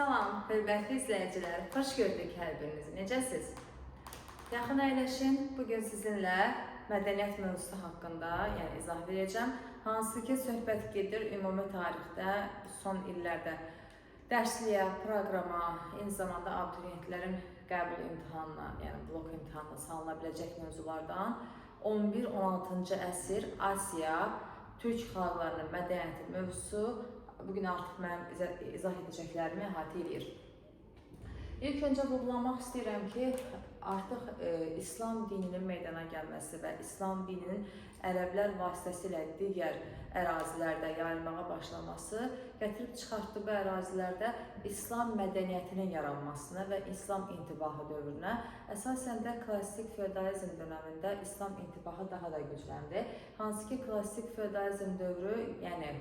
Salam, hörmətli izləyicilər. Xoş gördük hər birinizi. Necəsiz? Yaxın əyləşin. Bu gün sizinlə mədəniyyət mövzusu haqqında, yəni izah verəcəm. Hansı ki, söhbət gedir ümumi tarixdə son illərdə dərsliyə, proqrama, eyni zamanda abituriyentlərin qəbul imtahanına, yəni blok imtahanına salına biləcək mövzulardan 11-16-cı əsr Asiya Türk xalqlarının mədəniyyəti mövzusu bu gün artıq mənim izah edəcəklərimi əhatə eləyir. İlk öncə vurğulamaq istəyirəm ki, artıq İslam dininin meydana gəlməsi və İslam dininin ərəblər vasitəsilə digər ərazilərdə yayılmağa başlaması gətirib çıxartdı bu ərazilərdə İslam mədəniyyətinin yaranmasına və İslam intibahı dövrünə. Əsasən də klassik feodalizm dönəmində İslam intibahı daha da gücləndi. Hansı ki, klassik feodalizm dövrü, yəni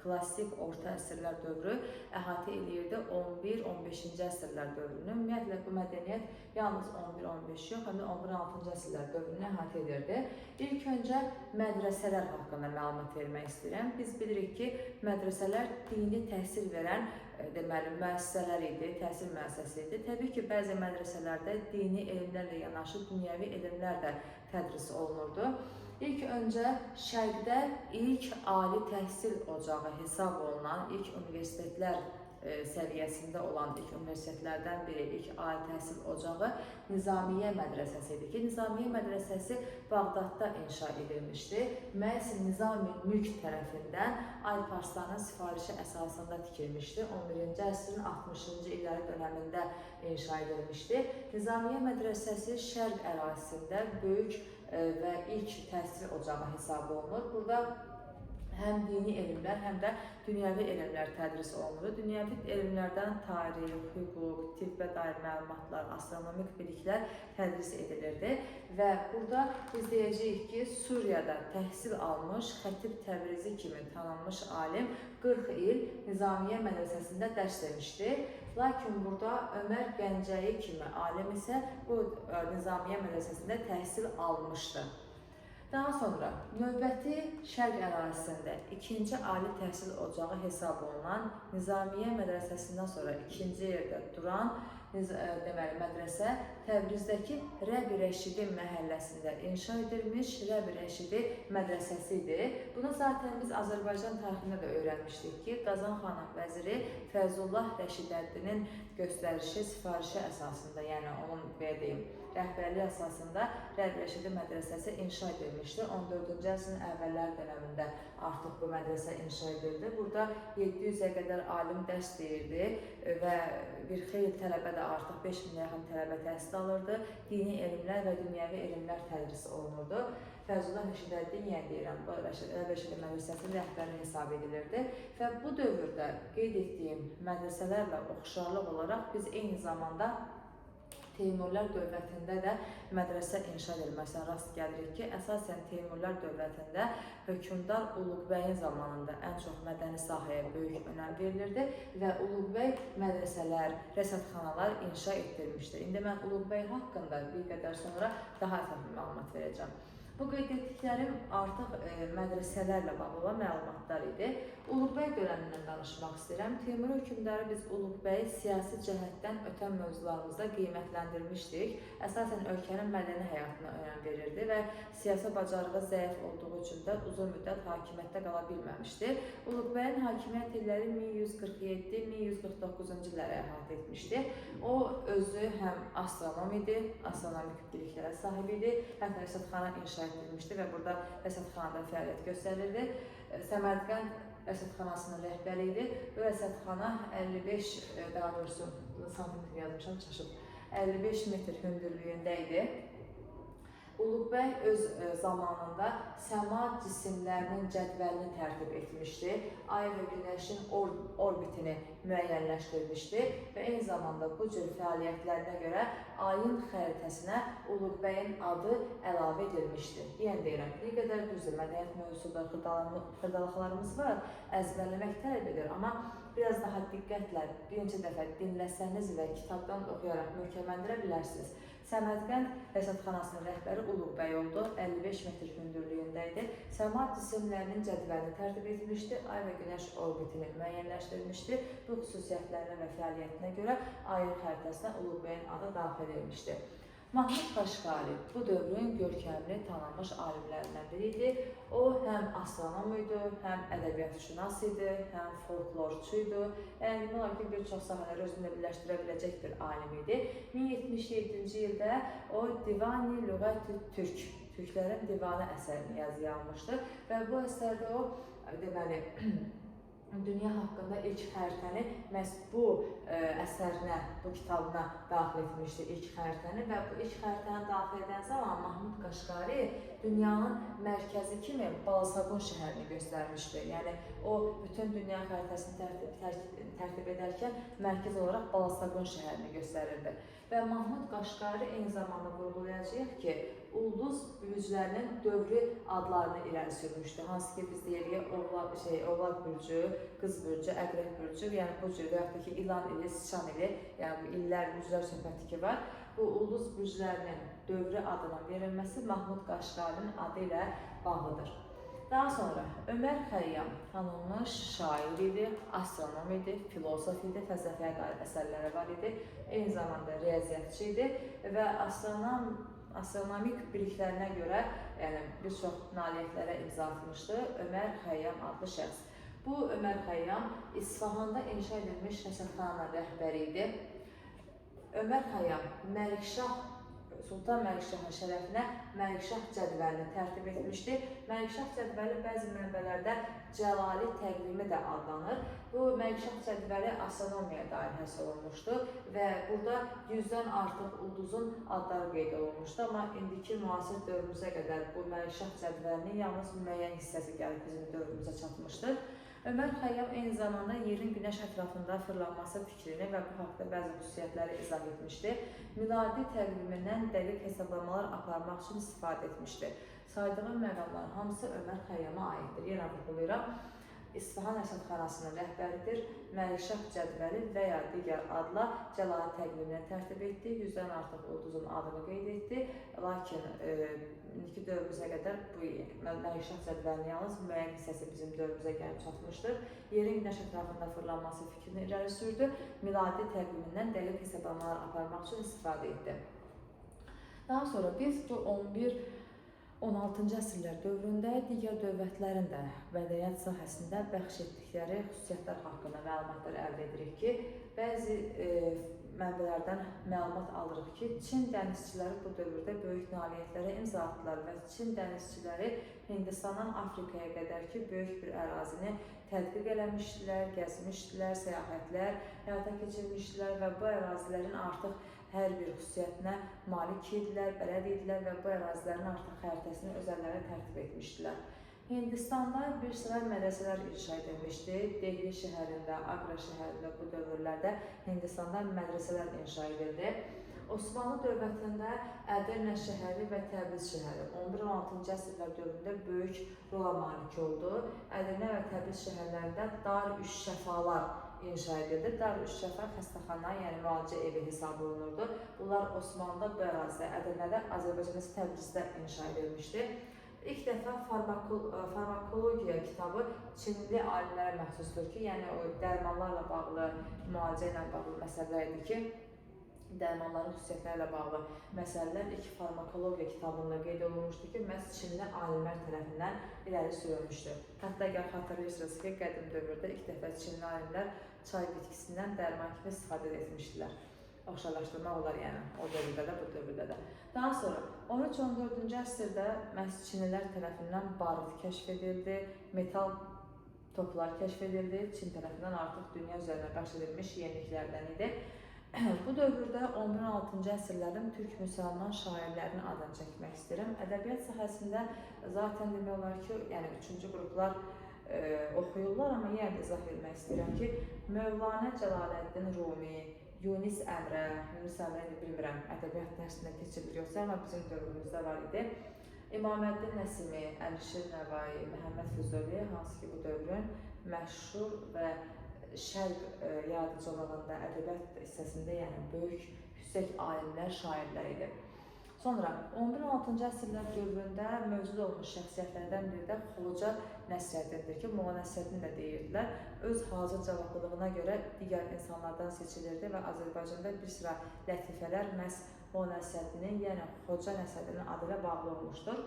klassik orta əsrlər dövrü əhatə eləyirdi 11-15-ci əsrlər dövrünü. Ümumiyyətlə bu mədəniyyət yalnız 11-15 yox, həm də 11-16-cı əsrlər dövrünü əhatə edirdi. İlk öncə mədrəsələr haqqında məlumat vermək istəyirəm. Biz bilirik ki, mədrəsələr dini təhsil verən deməli müəssisələr idi, təhsil müəssisəsi idi. Təbii ki, bəzi mədrəsələrdə dini elmlərlə yanaşı dünyəvi elmlər də tədris olunurdu. İlk öncə Şərqdə ilk ali təhsil ocağı hesab olunan ilk universitetlər səviyyəsində olan ilk universitetlərdən biri, ilk ali təhsil ocağı Nizamiyyə mədrəsəsi idi ki, Nizamiyyə mədrəsəsi Bağdadda inşa edilmişdi. Məhz Nizami Mülk tərəfindən Alparslanın sifarişi əsasında tikilmişdi. 11-ci əsrin 60-cı illəri dönəmində inşa edilmişdi. Nizamiyyə mədrəsəsi Şərq ərazisində böyük və ilk təhsil ocağı hesab olunur. Burada həm dini elmlər, həm də dünyəvi elmlər tədris olunur. Dünyəvi elmlərdən tarix, hüquq, tibbə dair məlumatlar, astronomik biliklər tədris edilirdi və burada biz deyəcəyik ki, Suriyada təhsil almış Xətib Təbrizi kimi tanınmış alim 40 il Nizamiyyə mədrəsəsində dərs demişdi. Lakin burada Ömər Gəncəyi kimi alim isə bu Nizamiyyə mədrəsəsində təhsil almışdı. Daha sonra növbəti Şərq ərazisində ikinci ali təhsil ocağı hesab olunan Nizamiyyə mədrəsəsindən sonra ikinci yerdə duran deməli mədrəsə Təbrizdəki Rəbi Rəşidi məhəlləsində inşa edilmiş Rəbi Rəşidi mədrəsəsi idi. Bunu zaten biz Azərbaycan tarixində də öyrənmişdik ki, Qazan xanın vəziri Fəzullah Rəşidəddinin göstərişi, sifarişi əsasında, yəni onun belə deyim, rəhbərliyi əsasında Rəbi Rəşidi mədrəsəsi inşa edilmişdi. 14-cü əsrin əvvəlləri dönəmində artıq bu mədrəsə inşa edildi. Burada 700-ə qədər alim dərs deyirdi və bir xeyli tələbə də artıq 5000-ə yaxın tələbə təhsil alırdı. Dini elmlər və dünyəvi elmlər tədris olunurdu. Fəzullah Rəşidəddin, yəni deyirəm, bu Rəbi Rəşidi mədrəsəsinin rəhbəri hesab edilirdi və bu dövrdə qeyd etdiyim mədrəsələrlə oxşarlıq olaraq biz eyni zamanda Teymurlər dövlətində də mədrəsə inşa edilməsinə rast gəlirik ki, əsasən Teymurlər dövlətində hökmdar Uluq bəyin zamanında ən çox mədəni sahəyə böyük önəm verilirdi və Uluq bəy mədrəsələr, rəsədxanalar inşa etdirmişdi. İndi mən Uluq bəy haqqında bir qədər sonra daha ətraflı məlumat verəcəm. Bu qeyd etdiklərim artıq mədrəsələrlə bağlı olan məlumatlar idi. Uluq bəy dönəmindən danışmaq istəyirəm. Teymur hökmdarı biz Uluq bəyi siyasi cəhətdən ötən mövzularımızda qiymətləndirmişdik. Əsasən ölkənin mədəni həyatına önəm verirdi və siyasi bacarığı zəif olduğu üçün də uzun müddət hakimiyyətdə qala bilməmişdi. Uluq bəyin hakimiyyət illəri 1147-1149-cu illəri əhatə etmişdi. O özü həm astronom idi, astronomik biliklərə sahib idi, hətta rəsədxana inşa edilmişdi və burada rəsədxanada fəaliyyət göstərirdi. Səmərqənd rəsədxanasının rəhbəri idi. Bu rəsədxana 55, daha doğrusu santimetr yazmışam, çaşıb, 55 metr hündürlüyündə idi. Uluq bəy öz zamanında səma cisimlərinin cədvəlini tərtib etmişdi. Ay və Günəşin orbitini müəyyənləşdirmişdi və eyni zamanda bu cür fəaliyyətlərinə görə ayın xəritəsinə Uluq bəyin adı əlavə edilmişdi. Yenə deyirəm, bir qədər düzdür, mədəniyyət mövzusunda xırdalıqlarımız var, əzbərləmək tələb edir, amma biraz daha diqqətlə bir neçə dəfə dinləsəniz və kitabdan oxuyaraq möhkəmləndirə bilərsiniz. Səmərqənd rəsədxanasının rəhbəri Uluğ bəy oldu. 55 metr hündürlüyündə idi. Səma cisimlərinin cədvəlini tərtib etmişdi. Ay və Günəş orbitini müəyyənləşdirmişdi. Bu xüsusiyyətlərinə və fəaliyyətinə görə ayın xəritəsinə Uluğ bəyin adı daxil edilmişdi. Mahmud Qaşqari bu dövrün görkəmli, tanınmış alimlərindən biri idi. O həm astronom idi, həm ədəbiyyatşünas idi, həm folklorçu idi. Yəni demək olar ki, bir çox sahələri özündə birləşdirə biləcək bir alim idi. 1077-ci ildə o Divani Lüğət-i Türk, Türklərin divanı əsərini yazıya almışdı və bu əsərdə o deməli dünya haqqında ilk xəritəni məhz bu əsərinə, bu kitabına daxil etmişdi ilk xəritəni və bu ilk xəritəni daxil edən zaman Mahmud Qaşqari dünyanın mərkəzi kimi Balasaqun şəhərini göstərmişdi. Yəni o bütün dünya xəritəsini tərtib edərkən mərkəz olaraq Balasaqun şəhərini göstərirdi. Və Mahmud Qaşqari eyni zamanda vurğulayacağıq ki, ulduz bürclərinin dövrü adlarını irəli sürmüşdü. Hansı ki, biz deyirik oğlaq bürcü, qız bürcü, əqrəb bürcü, yəni bu cür və yaxud da ki, ilan ili, sıçan ili, yəni bu illər, bürclər söhbəti ki var. Bu ulduz bürclərinin dövrü adının verilməsi Mahmud Qaşqarinin adı ilə bağlıdır. Daha sonra Ömər Xəyyam tanınmış şair idi, astronom idi, filosof idi, fəlsəfəyə dair əsərləri var idi, eyni zamanda riyaziyyatçı idi və astronomik biliklərinə görə yəni bir çox nailiyyətlərə imza atmışdı Ömər Xəyyam adlı şəxs. Bu Ömər Xəyyam İsfahanda inşa edilmiş rəsədxananın rəhbəri idi. Ömər Xəyyam Məlikşah, Sultan Məlikşahın şərəfinə Məlikşah cədvəlini tərtib etmişdi. Məlikşah cədvəli bəzi mənbələrdə Cəlali təqvimi də adlanır. Bu Məlikşah cədvəli astronomiyaya dair həsr olunmuşdu və burada 100-dən artıq ulduzun adları qeyd olunmuşdu. Amma indiki müasir dövrümüzə qədər bu Məlikşah cədvəlinin yalnız müəyyən hissəsi gəlib bizim dövrümüzə çatmışdır. Ömər Xəyyam eyni zamanda yerin günəş ətrafında fırlanması fikrini və bu haqda bəzi xüsusiyyətləri izah etmişdi. Miladi təqvimindən dəqiq hesablamalar aparmaq üçün istifadə etmişdi. Saydığım məqamların hamısı Ömər Xəyyama aiddir. Yenə vurğulayıram. İsfahan rəsədxanasının rəhbəridir. Məlikşah cədvəli və ya digər adla Cəlali təqvimini tərtib etdi. 100-dən artıq ulduzun adını qeyd etdi. Lakin indiki dövrümüzə qədər bu Məlikşah cədvəlinin yalnız müəyyən hissəsi bizim dövrümüzə gəlib çatmışdır. Yerin günəş ətrafında fırlanması fikrini irəli sürdü. Miladi təqvimindən dəqiq hesablamalar aparmaq üçün istifadə etdi. Daha sonra biz bu 11-16-cı əsrlər dövründə digər dövlətlərin də mədəniyyət sahəsində bəxş etdikləri xüsusiyyətlər haqqında məlumatlar əldə edirik ki, bəzi mənbələrdən məlumat alırıq ki, Çin dənizçiləri bu dövrdə böyük nailiyyətlərə imza atdılar və Çin dənizçiləri Hindistandan Afrikaya qədər ki, böyük bir ərazini tədqiq eləmişdilər, gəzmişdilər, səyahətlər həyata keçirmişdilər və bu ərazilərin artıq hər bir xüsusiyyətinə malik idilər, bələd idilər və bu ərazilərin artıq xəritəsini öz əllərində tərtib etmişdilər. Hindistanda bir sıra mədrəsələr inşa edilmişdi. Dehli şəhərində, Aqra şəhərində bu dövrlərdə Hindistanda mədrəsələr inşa edildi. Osmanlı dövlətində Ədirnə şəhəri və Təbriz şəhəri 11-16-cı əsrlər dövründə böyük rola malik oldu. Ədirnə və Təbriz şəhərlərində Dar-üş-Şəfalar inşa edildi. Dar-üş-Şəfa xəstəxana, yəni müalicə evi hesab olunurdu. Bunlar Osmanlıda bu ərazidə, Ədirnədə, Azərbaycanda isə Təbrizdə inşa edilmişdi. İlk dəfə farmakologiya kitabı Çinli alimlərə məxsusdur ki, yəni o dərmanlarla bağlı, müalicə ilə bağlı məsələlər idi ki, dərmanların xüsusiyyətləri ilə bağlı məsələlər ilk farmakologiya kitabında qeyd olunmuşdu ki, məhz Çinli alimlər tərəfindən irəli sürülmüşdü. Hətta əgər xatırlayırsınız ki, qədim dövrdə ilk dəfə Çinli alimlər çay bitkisindən dərman kimi istifadə etmişdilər. Oxşarlaşdırmaq olar yəni o dövrdə də, bu dövrdə də. Daha sonra 13-14-cü əsrdə məhz Çinlilər tərəfindən barut kəşf edildi, metal toplar kəşf edildi. Çin tərəfindən artıq dünya üzərinə bəxş edilmiş yeniliklərdən idi. Bu dövrdə 11-16-cı əsrlərin türk müsəlman şairlərinin adını çəkmək istəyirəm. Ədəbiyyat sahəsində zaten demək olar ki, yəni üçüncü qruplar oxuyurlar, amma yenə də izah vermək istəyirəm ki, Mövlanə Cəlaləddin Rumi, Yunis Əmrə, Yunis Əmrə indi bilmirəm, ədəbiyyat dərsində keçirilir yoxsa, amma bizim dövrümüzdə var idi. İmaməddin Nəsimi, Əlişir Nəvai, Məhəmməd Füzuli, hansı ki bu dövrün məşhur və şərq yaradıcılığında, ədəbiyyat hissəsində yəni böyük yüksək alimlər, şairlər idi. Sonra 11-16-cı əsrlər dövründə mövcud olmuş şəxsiyyətlərdən biri də Xoca Nəsrəddindir ki, Molla Nəsrəddin də deyirdilər. Öz hazır cavablılığına görə digər insanlardan seçilirdi və Azərbaycanda bir sıra lətifələr məhz Molla Nəsrəddinin, yəni Xoca Nəsrəddinin adı ilə bağlı olmuşdur.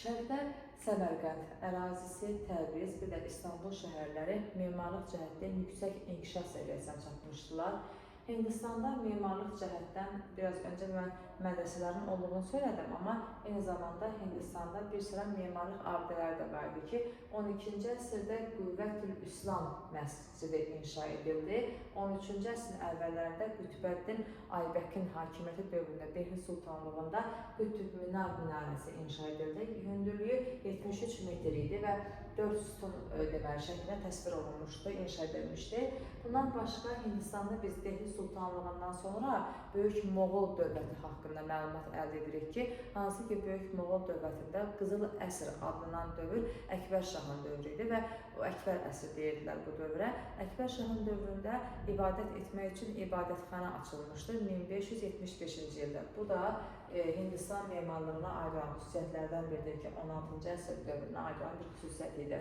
Şərqdə Səmərqənd ərazisi, Təbriz, bir də İstanbul şəhərləri memarlıq cəhətdən yüksək inkişaf səviyyəsinə çatmışdılar. Hindistanda memarlıq cəhətdən biraz öncə mən mədrəsələrin olduğunu söylədim, amma eyni zamanda Hindistanda bir sıra memarlıq abidələri də var idi ki, 12-ci əsrdə Qüvvətül İslam məscidi inşa edildi. 13-cü əsrin əvvəllərində Qütbəddin Aybəkin hakimiyyəti dövründə Dehli Sultanlığında Qütb Minar minarəsi inşa edildi. Hündürlüyü 73 metr idi və 4 sütun deməli şəklində təsvir olunmuşdu, inşa edilmişdi. Bundan başqa Hindistanda biz Dehli Sultanlığından sonra Böyük Moğol dövləti haqqında məlumat əldə edirik ki, hansı ki Böyük Moğol dövlətində Qızıl Əsr adlanan dövr Əkbər Şahın dövrü idi və o Əkbər əsri deyirdilər bu dövrə. Əkbər Şahın dövründə ibadət etmək üçün ibadətxana açılmışdı 1575-ci ildə. Bu da Hindistan memarlığına aid olan xüsusiyyətlərdən biridir ki, 16-cı əsr dövrünə aid olan bir xüsusiyyət idi.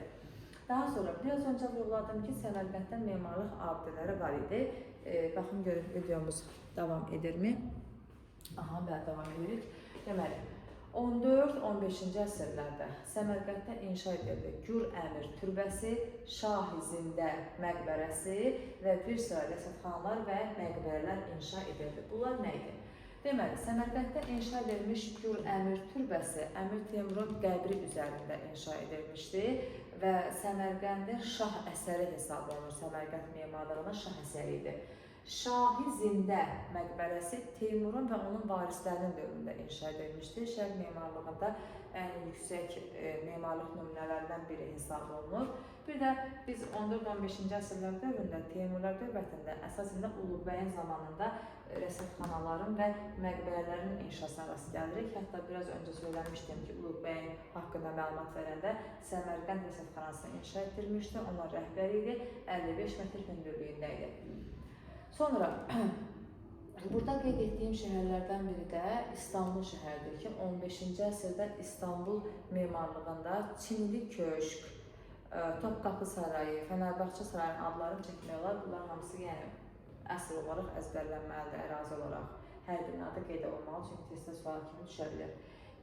Daha sonra biraz öncə vurğuladım ki, Səmərqənddə memarlıq abidələri var idi. Baxın görün videomuz davam edirmi? Aha, bəli, davam edirik. Deməli, 14-15-ci əsrlərdə Səmərqənddə inşa edildi Gür Əmir türbəsi, Şah-i Zində məqbərəsi və bir sıra rəsədxanalar və məqbərələr inşa edildi. Bunlar nə idi? Deməli, Səmərqənddə inşa edilmiş Gür Əmir türbəsi Əmir Teymurun qəbri üzərində inşa edilmişdi və Səmərqəndin şah əsəri hesab olunur. Səmərqənd memarlığının şah əsəri idi. Şah-i Zində məqbərəsi Teymurun və onun varislərinin dövründə inşa edilmişdi. Şərq memarlığında ən yüksək memarlıq nümunələrindən biri hesab olunur. Bir də biz 14-15-ci əsrlər dövründə Teymurlar dövlətində əsasən də Uluq bəyin zamanında rəsədxanaların və məqbərələrin inşasına rast gəlirik. Hətta biraz öncə söyləmişdim ki, Uluq bəyin haqqında məlumat verəndə Səmərqənd rəsədxanasını inşa etdirmişdi. Onlar rəhbəri idi, 55 metr hündürlüyündə idi. Sonra burada qeyd etdiyim şəhərlərdən biri də İstanbul şəhəridir ki, 15-ci əsrdə İstanbul memarlığında Çinli Köşk, Topqapı Sarayı, Fənərbağça Sarayının adlarını çəkmək olar. Bunlar hamısı yəni əsr olaraq əzbərlənməlidir, ərazi olaraq. Hər birinin adı qeyd olunmalı, çünki testdə sual kimi düşə bilər.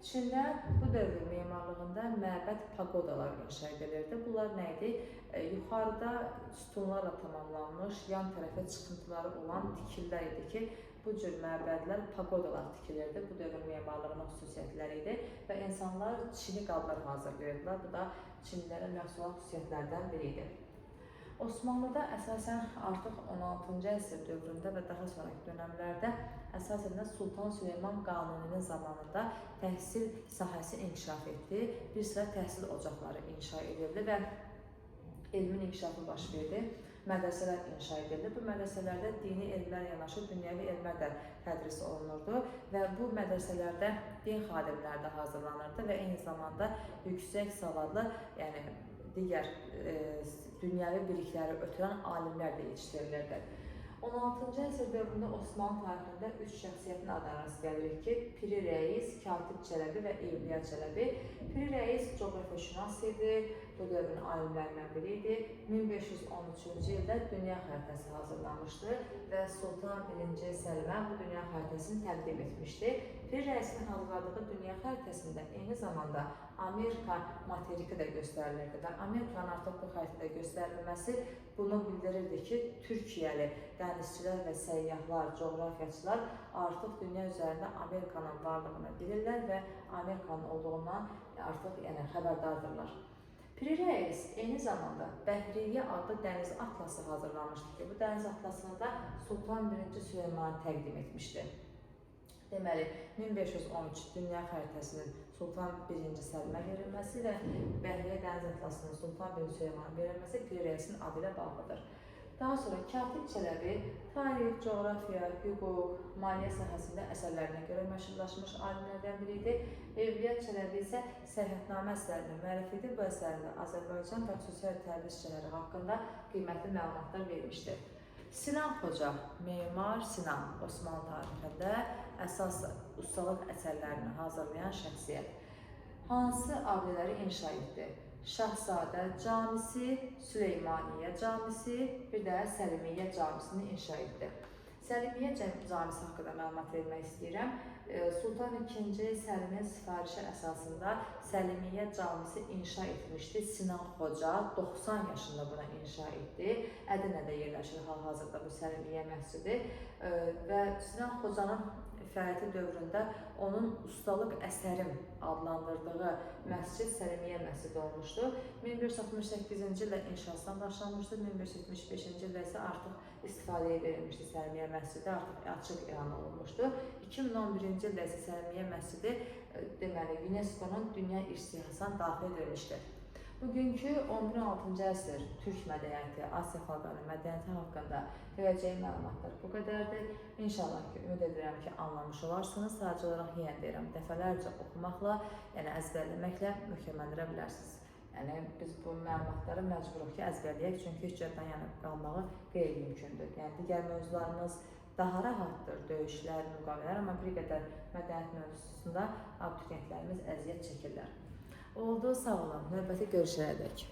Çində bu dövrün memarlığında məbəd paqodalar inşa edilirdi. Bunlar nə idi? Yuxarıda sütunlarla tamamlanmış, yan tərəfə çıxıntıları olan tikillər idi ki, bu cür məbədlər, paqodalar tikilirdi. Bu dövrün memarlığının xüsusiyyətləri idi və insanlar çini qablar hazırlayırdılar. Bu da Çinlilərə məxsus olan xüsusiyyətlərdən biri idi. Osmanlıda əsasən artıq 16-cı əsr dövründə və daha sonraki dönəmlərdə əsasən də Sultan Süleyman Qanuninin zamanında təhsil sahəsi inkişaf etdi. Bir sıra təhsil ocaqları inşa edildi və elmin inkişafı baş verdi. Mədrəsələr inşa edildi. Bu mədrəsələrdə dini elmlər yanaşı dünyəvi elmlər də tədris olunurdu və bu mədrəsələrdə din xadimləri də hazırlanırdı və eyni zamanda yüksək savadlı, yəni digər dünyəvi bilikləri ötürən alimlər də yetişdirilirdi. 16-cı əsr dövründə Osmanlı tarixində 3 şəxsiyyətin adına rast gəlirik ki, Piri Rəis, Katib Çələbi və Evliya Çələbi. Piri Rəis coğrafiyaşünas idi, bu dövrün alimlərindən biri idi. 1513-cü ildə dünya xəritəsi hazırlanmışdı və Sultan I. Səlimə bu dünya xəritəsini təqdim etmişdi. Piri Rəisin hazırladığı dünya xəritəsində eyni zamanda Amerika materiki də göstərilirdi və Amerikanın artıq bu xəritədə göstərilməsi bunu bildirirdi ki, Türkiyəli dənizçilər və səyyahlar, coğrafiyaçılar artıq dünya üzərində Amerikanın varlığını bilirlər və Amerikanın olduğundan artıq yəni xəbərdardırlar. Piri Rəis eyni zamanda Bəhriyyə adlı dəniz atlası hazırlamışdı ki, bu dəniz atlasını da Sultan I. Süleyman təqdim etmişdi. Deməli, 1513 dünya xəritəsinin Sultan I. Səlimə verilməsi və Bəhriyyə dəniz atlasının Sultan I. Süleymana verilməsi Piri Rəisin adı ilə bağlıdır. Daha sonra Katib Çələbi tarix, coğrafiya, hüquq, maliyyə sahəsində əsərlərinə görə məşhurlaşmış alimlərdən biri idi. Evliya Çələbi isə Səyahətnamə əsərinin müəllifi idi. Bu əsərində Azərbaycan və xüsusilə Təbriz şəhəri haqqında qiymətli məlumatlar vermişdi. Sinan Xoca, Memar Sinan, Osmanlı tarixində əsas ustalıq əsərlərini hazırlayan şəxsiyyət. Hansı abidələri inşa etdi? Şahzadə Camisi, Süleymaniyyə Camisi, bir də Səlimiyyə Camisini inşa etdi. Səlimiyyə Camisi haqqında məlumat vermək istəyirəm. Sultan II Səlimin sifarişi əsasında Səlimiyyə Camisi inşa etmişdi. Sinan Xoca 90 yaşında buna inşa etdi. Ədənədə yerləşir hal-hazırda bu Səlimiyyə məscidi və Sinan Xocanın fəaliyyəti dövründə onun ustalıq əsərim adlandırdığı məscid Səlimiyyə məscidi olmuşdu. 1568-ci ildə inşasına başlanmışdı. 1575-ci ildə isə artıq istifadəyə verilmişdi Səlimiyyə məscidi, artıq açıq elan olunmuşdu. 2011-ci ildə isə Səlimiyyə məscidi deməli UNESCO-nun Dünya İrsi siyahısına daxil edilmişdir. Bugünkü 11-16-cı əsr türk mədəniyyəti, Asiya xalqlarının mədəniyyəti haqqında verəcəyim məlumatlar bu qədərdir. İnşallah ki, ümid edirəm ki, anlamış olarsınız. Sadəcə olaraq yenə deyirəm, dəfələrcə oxumaqla, yəni əzbərləməklə möhkəmləndirə bilərsiniz. Yəni biz bu məlumatları məcburuq ki, əzbərləyək, çünki hüccətdən yəni qalmağı qeyri-mümkündür. Yəni digər mövzularımız daha rahatdır, döyüşlər, müqavilələr, amma bir qədər mədəniyyət mövzusunda abituriyentlərimiz əziyyət çəkirlər. Oldu, sağ olun. Növbəti görüşlərə dək.